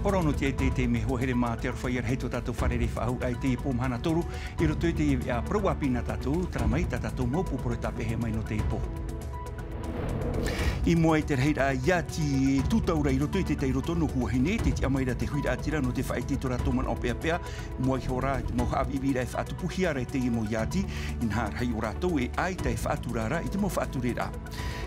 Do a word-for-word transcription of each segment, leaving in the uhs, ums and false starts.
Poro no te te te me hoa here mā te aroha ia rahi tō tātou fārerei faʻahou i teie pō mahana toru, i roto i teie veʻa parau ʻāpī nā tātou, terā mai tā tātou mau pū parau e tāpeʻahia mai nō teie pō. I mua i te rahiraʻa iāti e tūtaura i roto i te tairoto nō Huahine, tē tiʻa mai ra te huiraʻatira nō te faʻaʻite i tō rātou manaʻo peʻapeʻa, i mua iho ra i te mau haʻaviʻiviʻiraʻa e faʻatupuhia ra e teie mau iāti, inaha rahi o rātou e ʻaita e faʻatura ra i te mau faʻatureraʻa.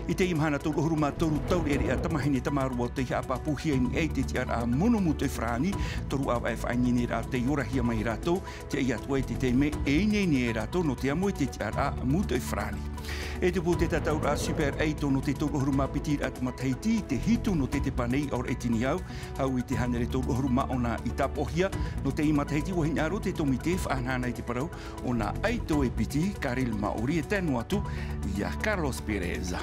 I teie mahana toru ʻahuru mā toru taureʻareʻa tamāhine tamāroa tei haʻapāpūhia i niʻa i te tiʻaraʻa mono mūtoʻi farāni, toru ʻāvaʻe faʻaineineraʻa tei orahia mai e rātou, tei ʻite atu ai te taime e ineine ai rātou nō te amo i te tiʻaraʻa mūtoʻi farāni. E tupu te tataʻuraʻa Super Eight nō te toru ʻahuru mā piti raʻa matahiti, te hitu nō te tepa nei ʻaore ʻe tini au, hau i te hānere toru ʻahuru mā ono i tāpoʻohia, nō teie matahiti ʻua hinaʻaro te tōmite e faʻahanahana i te parau, ʻo nā ʻaito e piti, Carel Mauri e tae noa atu ia Carlos Perez.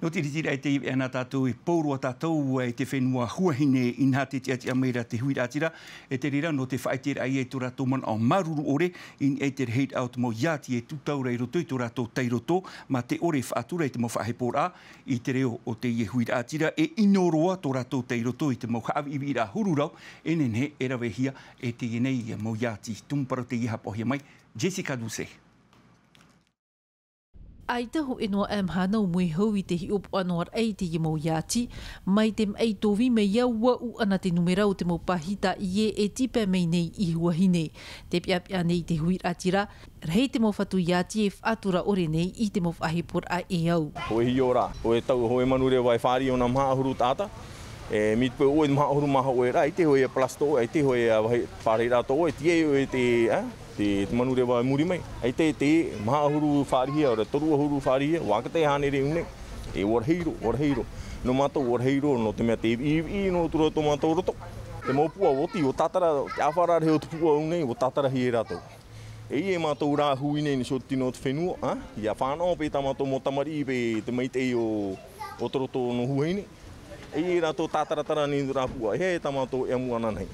Nō te ʻiritiraʻa i teie veʻa nā tātou e pō roa tātou i te fenua Huahine, inaha tē tiʻatiʻa mai ra te huiraʻatira, e te reira nō te faʻaʻiteraʻa ia i tō rātou manaʻo māuruuru ʻore, i niʻa i te rahiraʻa o te mau iāti e tūtaura i roto i tō rātou tairoto, mā te ʻore e faʻatura i te mau faʻaheporaʻa, i te reo o teie huiraʻatira e ʻino roa tō rātou tairoto i te mau haʻaviʻiviʻiraʻa huru rau, e nehenehe e ravehia e teie nei mau iāti. Tumu parau teie haʻapaʻohia mai, Jessica Doucet. ʻAita hōʻē noa ʻē mahana ʻua moe hau i te hiʻopoʻa noa raʻa i teie mau iāti, mai te maʻi tōvī mai ia ʻua ʻū ana te nūmera o te mau pāhi tāʻie e tīpae mai nei i Huahine. Tē peʻapeʻa nei te huiraʻatira, rahi te mau fatu iāti e faʻatura ʻore nei i te mau faʻaheporaʻa e au. Hōʻē hiʻoraʻa, hōʻē tau, hōʻē manureva e fāriʻi ʻōna maha ʻahuru taʻata, e, mai te peu ʻoe maha ʻahuru mā hōʻē rā, ʻaita hōʻē e plastic ʻoe, ʻaita hōʻē e, a, vahi, fāriʻi rātou ʻoe, tīaʻi ʻoe te, a, te, te manureva e muri mai. ʻAita te maha ʻahuru fāriʻihia, ʻaore toru ʻahuru fāriʻihia, ʻua ʻākata e hānere ʻū nei. E ʻua rahi roa, ʻua rahi roa. Nō mātou ʻua rahi roa, nō te mea tē viʻiviʻi noa atu ra tō mātou roto. Te mau puʻa ʻua oti, ʻua tātara, te ʻāfara rahi o te puʻa ʻū nei, ʻua tātarahia e rātou. E ʻia mātou rā hui nei nō te tino o te fenua, a? ʻIa fānaʻo paʻi tā mātou mau tamariʻi paʻi te maitaʻi o, o tō roto nō Huahine. E ʻia rātou tātaratara nei nō rā puʻa, e tā mātou e amu ananahi.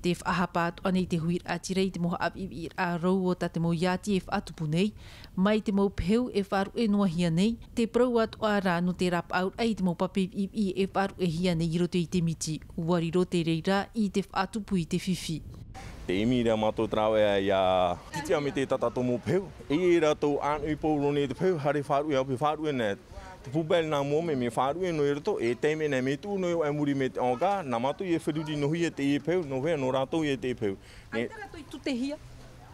Tē faʻahapa atoʻa nei te huiraʻatira i te mau haʻaviʻiviʻiraʻa rau o tā te mau iāti e faʻatupu nei, mai te mau pehu e faʻaruʻe noa hia nei, te parau atoʻa rā nō te rāpaʻauraʻa i te mau pape viʻiviʻi e faʻaruʻehia nei i roto i te miti, ʻua riro te reira i te faʻatupu i te fifi. Te ʻimi ra mātou te rāveʻa ʻia tītiʻa mai te tā tātou mau pehu. E ʻia rātou ʻānoʻi pauroa nei te pehu, haere faʻaruʻe, ʻaupē faʻaruʻe nei. Te poubelle nā mua mai, mea faʻaruʻe noa i roto, e taime nei mea tuʻu noa i muri mai te ʻoka, nā mātou e feruri noa hia teie pehu, nō hea, nō rātou ia teie pehu. ʻAita rātou i tūtehia?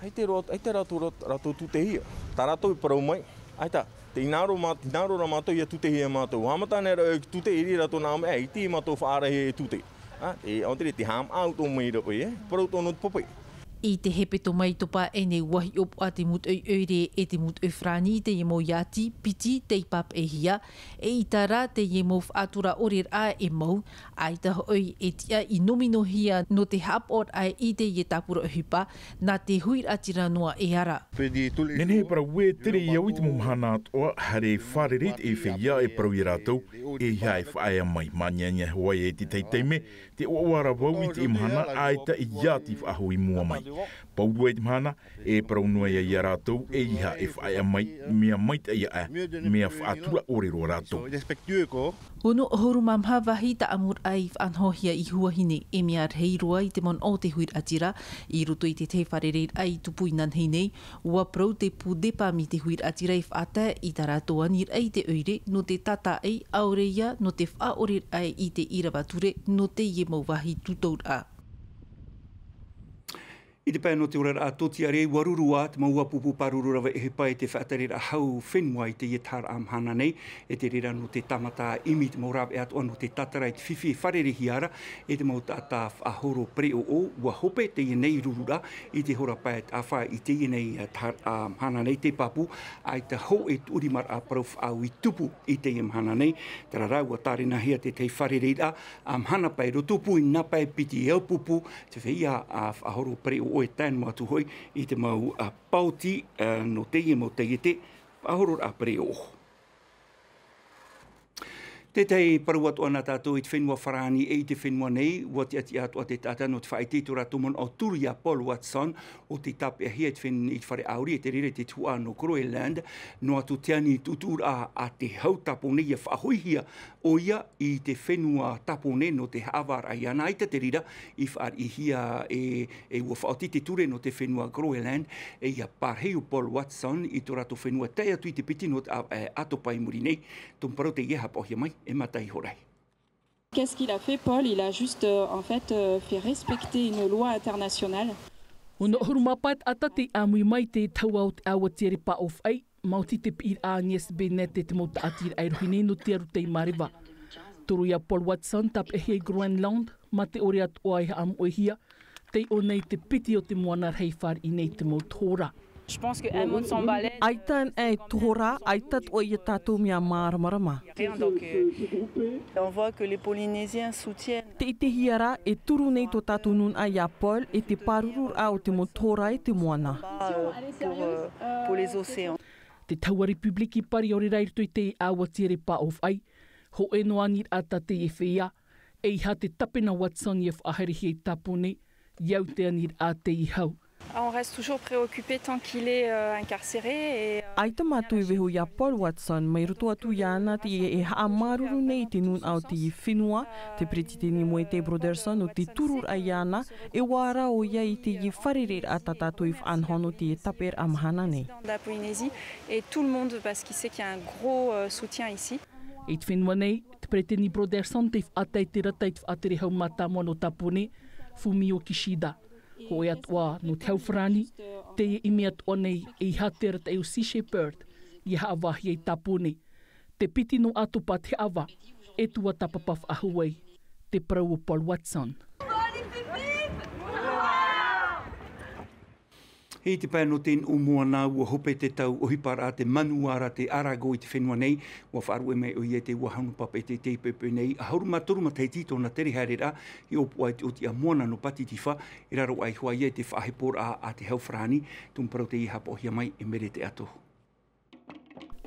ʻAita rā-, ʻaita rātou, rā-, rātou tūtehia. Tā rātou e parau mai. ʻAita, tē hinaʻaro mā-, hinaʻaro ra mātou ʻia tūtehia mātou. Haʻamata nei rātou e tūte, e ʻere rātou nā ʻō mai, e ʻite mātou faʻaʻarahia e tūte. A, e, ʻaore te haʻamaʻa atoʻa mai ra ʻoe, e, parau tōna te pape. I te hepetoma i topa aʻe nei ʻua hiʻopoʻa te mūtoʻi ʻoire e te mūtoʻi farāni i teie mau iāti piti tei pāpaʻihia, eʻita rā teie mau faʻatura ʻoreraʻa e mau, ʻaita hoʻi e tiʻa i nominohia nō te haʻapaʻoraʻa i teie tāpura ʻohipa, nā te huiraʻatira noa e ara. Nehenehe e parau ē, tere au i te mau mahana atoʻa, haere e fārerei te feiā e parau ia rātou, ʻeiaha e faʻaea mai, māniania hoʻi e te tahi taime, te ʻoaʻoa ra vau i teie mahana, ʻaita e iāti faʻahou i mua mai. Pauroa i te mahana, e parau noa ia ia rātou, ʻeiaha e faʻaea mai, mea maitaʻi aʻe, mea faʻatura ʻore roa rātou. Ono ʻahuru mā maha vāhi tāʻamuraʻa i faʻanahohia i Huahine, e mea rahi roa i te manaʻo o te huiraʻatira, i roto i te tahi fārereiraʻa i tupu inanahi nei, ʻua parau te pū DEPAM i te huiraʻatira e faʻatae i tā rātou aniraʻa i te ʻoire, nō te tātaʻi, ʻaore ia, nō te faʻaʻoreraʻa i te ʻīrava ture, nō teie mau vāhi tūtauraʻa. I te pae nō te oraraʻa tōtiare, ʻua ruru ā te mau ʻāpupu pāruru rave ʻohipa i te faʻatereraʻa hau fenua i teie taharaʻa mahana nei, e te reira nō te tāmata ʻimi te mau rāveʻa atoʻa nō te tātara i te fifi e fārereihia ra e te mau taʻata faʻahoro pereʻoʻo, ʻua hope teie nei rururaʻa i te hora pae taʻa fā i teie nei, ā, taharaʻa mahana nei, te pāpū, ʻaita hōʻē tuʻurimaraʻa parau faʻaau i tupu i teie mahana nei, terā rā, ʻua tārenahia te tahi fārereiraʻa, ā, mahana pae roto pū i nā pae piti e au pupu, te feiā, ā, faʻahoro pereʻoʻo e tae noa atu hoʻi i te mau, ā, paoti, ā, nō teie mau taiete, faʻahororaʻa pereʻoʻo. Tētahi parau atu ana tātou i te fenua Farāni e i te fenua nei, ua tiʻatiʻa atu ā te taʻata nō te faʻaʻite i tō rātou manaʻo turu iā Paul Watson, ʻo tei tāpeʻahia i te fen-, i te fare ʻāuri, e te reira i te tuhaʻa nō Groenland, noa atu te ani tuʻutuʻuraʻa a te hau Tāpōnē ʻia faʻahoʻihia ʻoia i te fenua Tāpōnē nō te haʻavāraʻa iāna, ʻaita te reira i fāriʻihia e, e ua faʻaoti te ture nō te fenua Groenland, e ʻia parahi ʻo Paul Watson i tō rātou fenua tae atu i te piti nō te ʻāvaʻe ʻātopa i muri nei. Tō parau teie e haʻapaʻohia mai e Mataʻi Horai. Qu'est-ce qu'il a fait, Paul ? Il a juste, euh, en fait, euh, fait respecter une loi internationale. ʻOno ʻahuru mā pae taʻata tei ʻāmui mai i te taua o te ʻāua tiare pāʻōfaʻi, maoti te piʻiraʻa a Agnes Bennett e te mau tāʻatiraʻa e rohi nei nō te aru tei māreva. Toru iā Paul Watson, tāpeʻahia i Groenland, mā te ʻore atoʻa e haʻamoʻehia, tei ʻō nei te piti o te moana rahi fāriʻi nei i te mau tohorā. Je pense que un mot de s'emballer. ʻAita e tohorā, ʻaita atoʻa ia tātou mea māramarama. Rien, donc, euh, on voit que les Polynésiens soutiennent. Te ʻitehia rā, e turu nei tō tātou nūnaʻa iā Paul, e te pārururaʻa o te mau tohorā e te moana. Euh, pour, euh, pour les océans. Te taua Republiki Paris ʻaore rā i roto i te ʻāua tiare pāʻōfaʻi, hōʻē noa aniraʻa tā teie feiā, ʻeiaha te tapena Watson ʻia faʻahaerehia i Tāpōnē, ʻia au te aniraʻa teie hau. On reste toujours préoccupé tant qu'il est, euh, incarcéré et, euh, ʻAita mātou e vaiiho iā Paul Watson, mai roto atu iāna te, e haʻamāuruuru nei i te nūnaʻa o teie fenua, te peretiteni Moetai Brotherson, ʻo te tururaʻa iāna, e ʻua ara ʻoia i teie fārereiraʻa tā tātou e faʻanaho nō teie tāpeʻaraʻa mahana nei. De la Polynésie et tout le monde parce qu'il sait qu'il y a un gros, euh, soutien ici. I te fenua nei, te peretiteni Brotherson tei faʻatae i te rata i te faʻatere hau mātāmua nō Tāpōnē, Fumio Kishida. Hōʻē atoʻa nō te hau Farāni, teie ʻimi atoʻa nei ʻeiaha te arataʻi ʻo Sea Shepherd, ʻia haʻavāhia i Tāpōnē. Te piti nō ʻātopa te haʻavā, e tuatāpapa faʻahou ai te parau o Paul Watson. I te pae nō te nuʻu moana, ua hope te tau ʻohiparaʻa te manuā ra te Arago i te fenua nei, ua faʻaruʻe mai ʻoia i te ua hau nō Papeʻete i teie poʻipoʻi nei, ʻahuru mā toru matahiti tōna tere haereraʻa, i ʻōpuaʻa i te ʻōtiʻa moana nō Pātitifā, i raro aʻe hoʻi ia i te faʻaheporaʻa a te hau Farāni, tō parau teie e haʻapaʻohia mai e Merete Ato.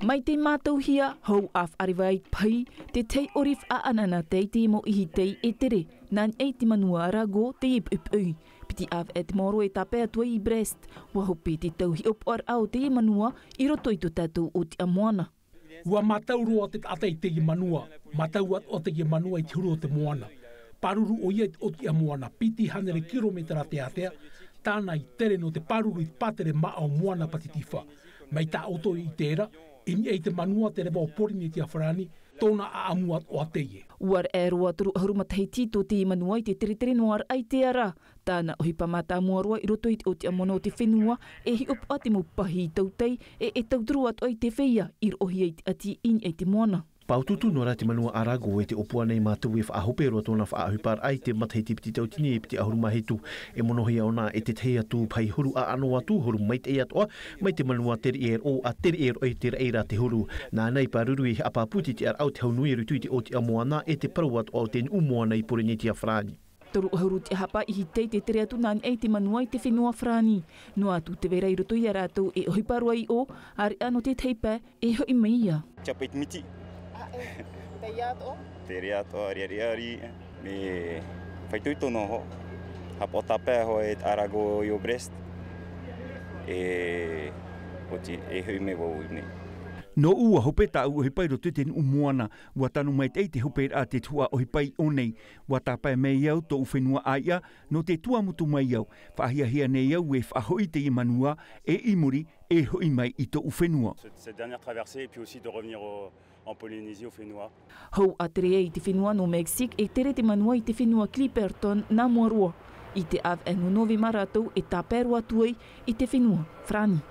Mai tei mātauhia, hou ʻa Faʻareva i te pahi, te tei ʻori faʻaʻanaʻana tei te mau ʻihi tei e tere, nā niʻa i te manuā Arago teie poʻipoʻi. Piti ʻāvaʻe te maoro e tāpae atu ai i Brest, ua hope te tau hiʻopoʻaraʻa o teie manuā i roto i tō tātou ʻōtiʻa moana. Ua mātau roa te taʻata i teie manuā, mātau atoʻa teie manuā i te huru o te moana. Pāruru ʻoia i te ʻōtiʻa moana, piti hānere kirometera teatea, tāna i tere nō te pāruru i te pātere māʻa o moana Pātitifā. Mai tā ʻoutou i ʻite ra, i niʻa i te manuā te reva o Pōrīnetia Farāni, tōna ʻaʻamu atoʻa teie. Ua raʻe roa toru ʻahuru matahiti tō teie manuā i te teretere noa raʻa i te ara. Tāna ʻohipa mātāmua roa i roto i te ʻōtiʻa moana o te fenua, e hiʻopoʻa te mau pahi tautai, e, e tauturu atoʻa i te feiā, i roʻohia i te ʻati i niʻa i te moana. Pāutuutu noa ra te manuā Arago e te ʻōpuaʻa nei mātou e faʻahope roa tōna faʻaʻohiparaʻa i te matahiti piti tauatini e piti ʻahuru mā hitu. E monohia ʻōna e te tahi atu pahi huru ʻaʻano atu, huru maitaʻi atoʻa, mai te manuā tere ʻē roʻo, ʻa tere ʻē roʻo i te raʻi ra te huru. Nāna i pāruru i haʻapāpū i te tiʻaraʻa o te hau nui i roto i te ʻōtiʻa moana e te parau atoʻa o te nuʻu moana i Pōrīnetia Farāni. Toru ʻahuru te haʻapaʻo ʻihi tei te tere atu nā niʻa i te manuā i te fenua Farāni. Noa atu te vai ra i roto ia rātou e ʻohipa roa i ʻō, ʻāreʻa nō te tahi pae, e hoʻi mai ia. Kia pai te miti. Ā, e, tei atoʻa? Tere atoʻa, riʻariʻari, mea faʻaitoito noa hoʻi. Haʻapaʻo tāpae hoʻi e te Arago i ʻō Brest. E, ʻoti, e hoʻi mai vau i nei. Nōʻu ua hope tāʻu ʻohipa i roto i te nuʻu moana, ua tano maitaʻi te hoperaʻa te tuhaʻa ʻohipa i ʻō nei. Ua tāpae mai au tōʻu fenua ʻāiʻa, nō te tuamotu mai au. Faʻahiahia nei au e faʻahoʻi i teie manuā, e i muri, e hoʻi mai i tōʻu fenua. Cette, cette dernière traversée, et puis aussi de revenir au, en Polynésie, au Fénois. Hou a tere ai i te fenua nō Mexique, e tere te manuā i te fenua Clipperton nā mua roa. I te ʻāvaʻe nō Novema rātou e tāpae roa atu ai i te fenua Farāni.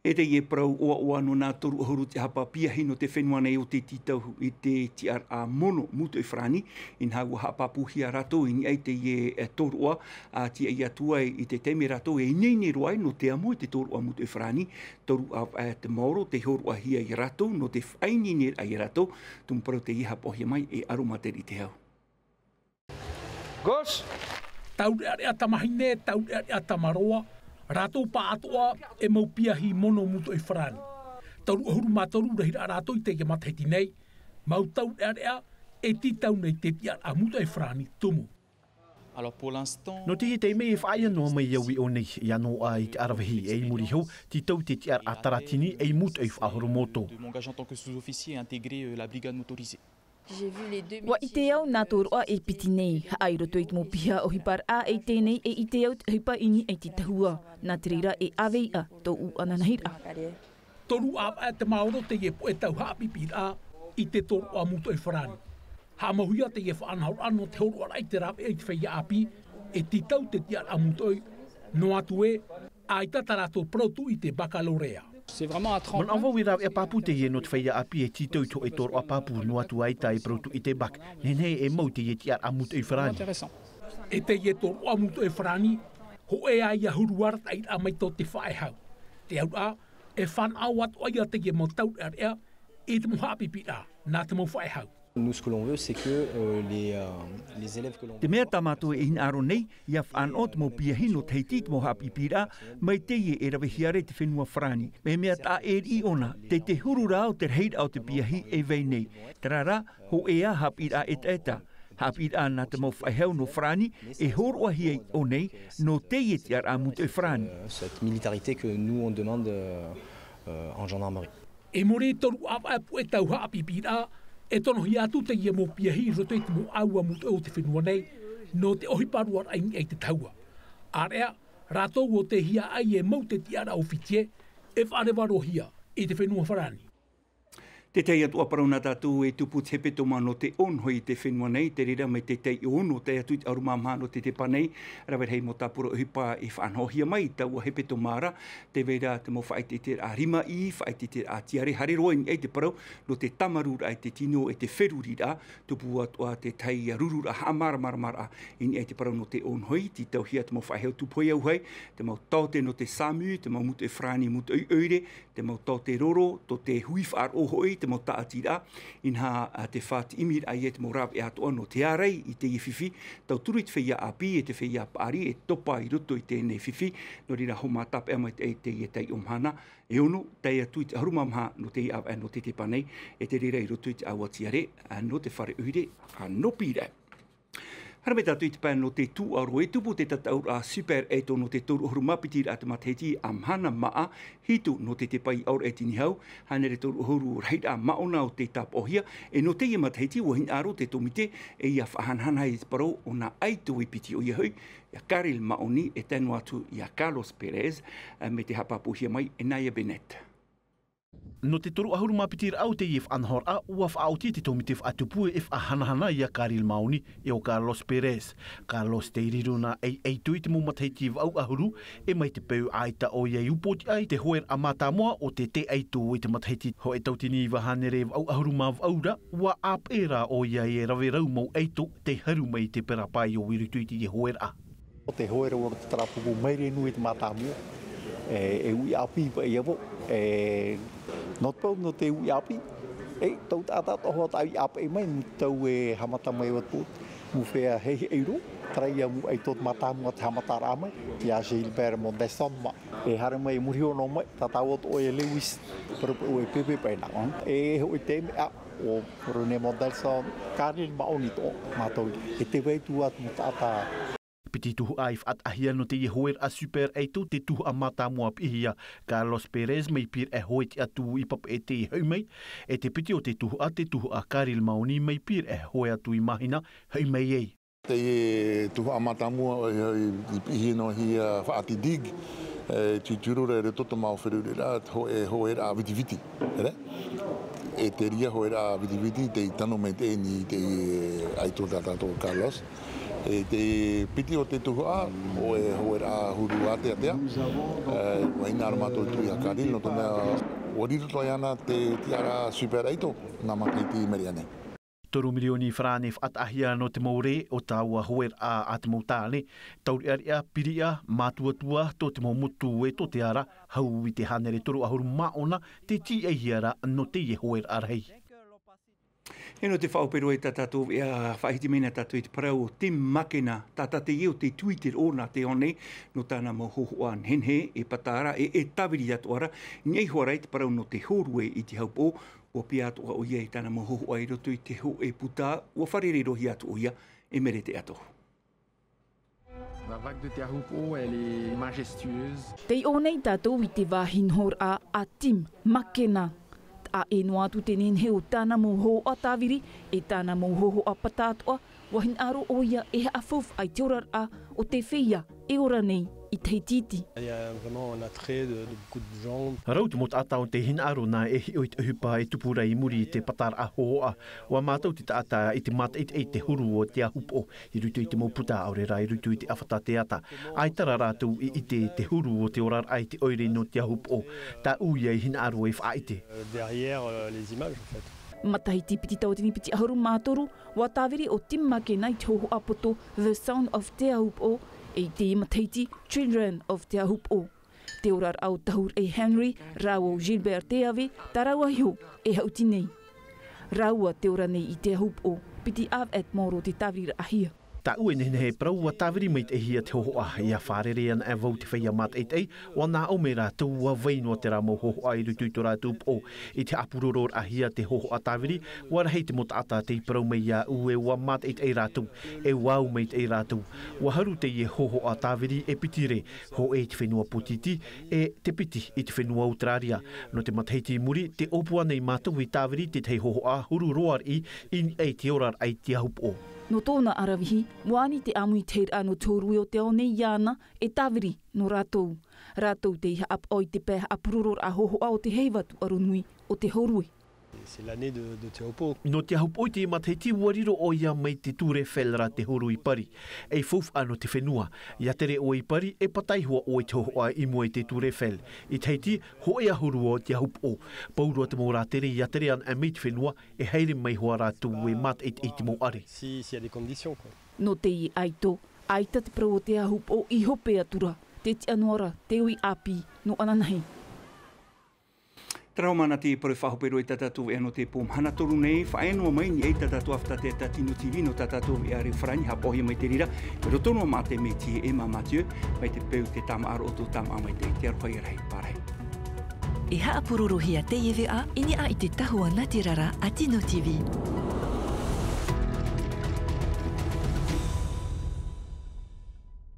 E teie parau ʻoaʻoa nō nā toru ʻahuru te haʻapaʻo piahi nō te fenua nei o te tītau i te tiʻaraʻa mono mūtoʻi Farāni, inaha ua haʻapāpūhia rātou i niʻa i teie, e, tōroʻa, ā, tiaʻi atu ai i te taime rātou e ineine roa ai nō te amo i te tōroʻa mūtoʻi Farāni, toru ʻāvaʻe te maoro tei hōroʻahia ia rātou nō te faʻaineineraʻa ia rātou, tumu parau teie haʻapaʻohia mai e Aroma Tere i te hau. Gauche. Taureʻareʻa tamāhine, taureʻareʻa tamaroa, rātou pāʻatoʻa e mau piahi mono mūtoʻi Farāni. Toru ʻahuru mā toru rahiraʻa rātou i teie matahiti nei, Mau taurearea e tītau nei te tiʻaraʻa mūtoʻi farāni tumu. Nō teie taime e faʻaea noa mai au i ʻō nei, ia noaʻa i te aravihi, e i muri iho tītau te tiʻaraʻa taratini e i mūtoʻi faʻahoro moto. Ua ʻite au nā tōroʻa e piti nei haʻa i roto i te mau piha ʻohiparaʻa e i tēnei e ʻite au te ʻohipa i niʻa i te tahua. Nā te reira e ʻave iʻa tōʻu ananahiraʻa. Toru ʻāvaʻe te maoro teie poʻe tau haʻapiʻipiʻiraʻa i te tōroʻa mūtoʻi farāni. Haʻamauhia teie faʻanahoraʻa nō te hōroʻaraʻa i te rāveʻa i te feiā ʻāpī e tītau te tiʻaraʻa mūtoʻi, noa atu ē ʻaita tā rātou parau tuʻu i te bakalōrea. Manaʻo vau e rāveʻa pāpū teie nō te feiā ʻāpī e tītau i te hōʻē tōroʻa pāpū, noa atu ʻaita e parau tuʻu i te bac, nehenehe e mau teie tiʻaraʻa mūtoʻi farāni. E teie tōroʻa mūtoʻi farāni, hōʻē ā ia huru arataʻiraʻa mai tō te faʻehau. Te auraʻa e fānaʻo atu ʻoia teie mau taurearea i te mau haʻapiʻipiʻiraʻa nā te mau faʻehau. Nous, ce que l'on veut, c'est que, euh, les, euh, les élèves que l'on... Te mea tā mātou e hinaʻaro nei, ia fānaʻo te mau piahi nō Tahiti i te mau haʻapiʻipiʻiraʻa mai teie e ravehia ra i te fenua farāni. Mea taʻa ʻē riʻi ʻōna, tē huru rā o te rahiraʻa o te piahi e vai nei. Terā rā, hōʻē ā haʻapiʻiraʻa ʻetaʻeta, haʻapiʻiraʻa nā te mau faʻehau nō farāni e hōroʻahia i ʻō nei nō teie tiʻaraʻa mūtoʻi farāni. Euh, cette militarité que nous, on demande, euh, euh, en gendarmerie. I muri i toru ʻāvaʻe poʻe tau haʻapiʻipiʻiraʻa, e tonohia atu teie mau piahi i roto i te mau ʻāua mūtoʻi o te fenua nei nō te ʻohipa roaraʻa i niʻa i te tahua. Area rātou o te hia ai e mau te tiʻaraʻa o Fiti e faʻareva roa hia i te fenua farāni. Tētahi atu ā parau nā tātou e tupu te hepetoma nō te ʻōnoho i te fenua nei, te reira mai te taiʻo ono tae atu i te ʻahuru mā maha nō te tepa nei. Rave rahi mau tāpura ʻohipa i faʻanahohia mai i taua hepetoma ra. Te vai ra te mau faʻaʻiteʻiteraʻa rimaʻī, faʻaʻiteʻiteraʻa tiare, haere roa i niʻa i te parau nō te tāmarūraʻa i te tino e te feruriraʻa. Tupu atu ā tētahi rururaʻa haʻamāramaramaraʻa i niʻa i te parau nō te ʻōnoho, tītauhia te mau faʻehau tupu hei auahi, te mau taote nō te SAMU, te mau mūtoʻi farāni, mūtoʻi ʻoire, te mau taote roro, tō te hui faʻaroʻo hoʻi, te mau tāʻatiraʻa. Inaha, ā, te fātiʻimiraʻa ia te mau rāveʻa atoʻa nō te ārai i teie fifi, tauturu i te feiā ʻāpī e te feiā paʻari e topa i roto i teie fifi. Nō reira, haʻamātāpeʻa mai te, teie taiʻo mahana e ono tae atu i te ʻahuru mā maha nō teie ʻāvaʻe nō te tepa nei, e te reira i roto i te ʻāua tiare, ā, nō te fare ʻoire, ā, nō Pīraʻe. Haere mai tātou i te pae nō te tūʻaro, e tupu te tataʻuraʻa Super Eto nō te toru ʻahuru mā piti raʻa te matahiti a mahana māʻa, hitu nō te tepa i ʻaore e tinihau, hānere toru ʻahuru rahiraʻa māʻona o tei tāpaʻohia, e nō teie matahiti ua hinaʻaro te tōmite e ia faʻahanahana i te parau o nā ʻaito e piti ʻoia hoʻi, ia Karel Maoni e tae noa atu ia Carlos Perez, ā, mai te haʻapāpūhia mai e Naya Bennett. Nō te toru ʻahuru mā piti raʻa o teie faʻanahoraʻa, ua faʻaoti te tōmite faʻatupu e faʻahanahana ia Karel Maoni e ʻo Carlos Perez. Carlos tei riro nā ʻaito i te mau matahiti vaʻu ʻahuru, e mai te peu ʻaita ʻoia i upoʻotiʻa i te hoeraʻa mātāmua o te tē ʻaito i te matahiti hōʻē tauatini iva hānere vaʻu ʻahuru mā vaʻu ra, ua ʻāpeʻe rā ʻoia e rave rau mau ʻaito tei haru mai i te perapā i ʻō i roto i teie hoeraʻa. ʻO te hoera ʻo te tarapuku maire nui i te mātāmua, e, e uʻi ʻāpī paʻi ia vau, e, nō te pau, nō te uʻi ʻāpī, e, tau taʻata atoʻa hoʻi tā uʻi ʻāpī mai, nō te tau e haʻamata mai ʻo te pō, mau feiā heihei roa, terā ia mau ʻaito o te mātāmua te haʻamataraʻa mai, ia Gilbert Mondelson mā, e haere mai i muri iho noa mai, tā tāua atoʻa ia Lewis, parau paʻi ʻoe e pepe paʻi nā, e, hōʻē taime, ā, ʻo René Mondelson, Karel Maoni atoʻa, mātou, e tē vai atu ā te mau taʻata. Piti tuhaʻa i faʻataʻahia nō teie hoeraʻa Super ʻAito, te tuhaʻa mātāmua piʻihia Carlos Perez mai Pīraʻe Hoe Tiʻatū i Papeʻete i hoʻi mai, e te piti o te tuhaʻa, te tuhaʻa Karel Maoni mai Pīraʻe Hoe atu i Mahina, hoʻi mai ai. Teie tuhaʻa mātāmua i, i, i piʻihia noa hia Faʻati Dig, e, tūtūrura i roto te mau feruriraʻa, hōʻē, hōʻēraʻa vitiviti, ʻere? E te reira hōʻēraʻa vitiviti, tei tano mai teie nei, teie ʻaito tā tātou Carlos. E te piti o te tuhaʻa, ʻo e hōʻēraʻa huru āteatea. E, ʻua hinaʻaro mātou i tuʻu ia Karel, nō te mea, ʻua riro atoʻa iāna te tiʻaraʻa Super ʻAito, nā matahiti i maʻiri aʻe nei. Toru mirioni farāne faʻataʻahia nō te mau rē o taua hōʻēraʻa a te mau tāne, taureʻareʻa, piriʻa, mātuatua, tō te mau motu e tō te ara, hau i te hānere toru ʻahuru mā ono, tē tīaʻihia ra nō teie hōʻēraʻa rahi. E nō te faʻaʻope roa i tā tātou veʻa, faʻahiti mai na tātou i te parau o Tim Makena, tātaʻi teie o te tuʻi te roʻo nā te ao nei, nō tāna mau hōhoʻa nehenehe, e pātara, e, e tāviri atoʻa ra, i niʻa iho ā ra i te parau nō te hōrue i te haʻapaʻo, Ua piʻi atoʻa ʻoia i tāna mau hōhoʻa i roto i te hōʻē puta, ua fārerei-roa-hia atu ʻoia e Merete Atohu. La vague de Te Ahupoʻo, elle est majestueuse. Tei ʻō nei tātou i te vāhi nohoraʻa a Tim Makena. Taʻa ʻē noa atu te nehenehe o tāna mau hōhoʻa tāviri, e tāna mau hōhoʻa pata atoʻa, ua hinaʻaro ʻoia e haʻafaufaʻa i te oraraʻa o te feiā e ora nei i Tahiti iti. Il y a vraiment un attrait de, de beaucoup de gens. Rau te mau taʻata o tei hinaʻaro nā e hiʻo i te ʻohipa e tupu ra i muri i te pataraʻa hōhoʻa. ʻUa mātau te taʻata i te mātaʻitaʻi i te huru o Te Ahupoʻo i roto i te mau puta, ʻaore rā i roto i te ʻāfata teata. ʻAita rā rātou i ʻite te huru o te oraraʻa i te ʻoire nō Te Ahupoʻo. Tāʻu ia i hinaʻaro e faʻaʻite. Euh, derrière, euh, les images, en fait. Matahiti piti tauatini piti ʻahuru mā toru, ua tāviri ʻo Tim Makena i te hōhoʻa poto The Sound of Te Ahupoʻo, e i teie matahiti Children of Te Ahupoʻo. Te oraraʻa o Tahuraʻi Henry rāua ʻo Gilbert Teave, tā rāua iho e haʻuti nei. Rāua te ora nei i Te Ahupoʻo, piti ʻāvaʻe te maoro o te tāviriraʻahia. Tāʻu e nehenehe e parau ʻua tāviri maitaʻihia te hōhoʻa, ʻia fārerei anaʻe vau te feiā mātaʻitaʻi, ʻua nā ʻō mai rātou ʻua vai noa terā mau hōhoʻa i roto i tō rātou upoʻo. I te haʻapurororaʻahia te hōhoʻa tāviri, ʻua rahi te mau taʻata tei parau mai iāʻu e ʻua mātaʻitaʻi rātou, e ʻua au maitaʻi rātou. ʻUa haru teie hōhoʻa tāviri e piti rē, hōʻē i te fenua pōtītī, e te piti i te fenua Auteraria. Nō te matahiti i muri, tē ʻōpua nei mātou i tāviri tētahi hōhoʻa huru roa riʻi i niʻa i te oraraʻa i Te Ahupoʻo. Nō tōna aravihi, ʻua ani te ʻāmui i te hōroʻa nō te hōrue o te ao nei iāna e tāviri nō rātou. Rātou tei haʻapaʻo i te pae haʻapurororaʻa hōhoʻa o te heiva tūʻaro nui o te hōrue. C'est l'année de, de Te Ahupoʻo. Nō Te Ahupoʻo i teie matahiti ʻua riro ʻoia mai te Tour Eiffel rā te huru i Paris. E faufaʻa nō te fenua, ʻia tere ʻoe i Paris, e pātai hoʻi ʻoe i te hōhoʻa i mua i te Tour Eiffel. I Tahiti, hōʻē ʻahuru ʻo Te Ahupoʻo. Pauroa te mau rātere ʻia tere anaʻe mai te fenua, e haere mai hoʻi rātou e mātaʻitaʻi i te mau ʻare. Si, s'il y a des conditions, quoi. Nō teie ʻaito, ʻaita te parau o Te Ahupoʻo i hope atu ra, tē tiʻa noa ra te ui ʻāpī nō ananahi. Terā hoʻi māna te parau e faʻahope roa i tā tātou veʻa nō te pō mahana toru nei, faʻaea noa mai i niʻa i tā tātou ʻāfata teata Tino TV nō tā tātou veʻa reo farāni, haʻapaʻohia mai te reira i roto noa mā te Métis e mā Mathieu, mai te peu te tāmāʻa roʻo tō tāmāʻa maitaʻi, te aroha ia rahi, pārahi. E haʻapurorohia teie veʻa i niʻa i te tahua nātirara a Tino TV.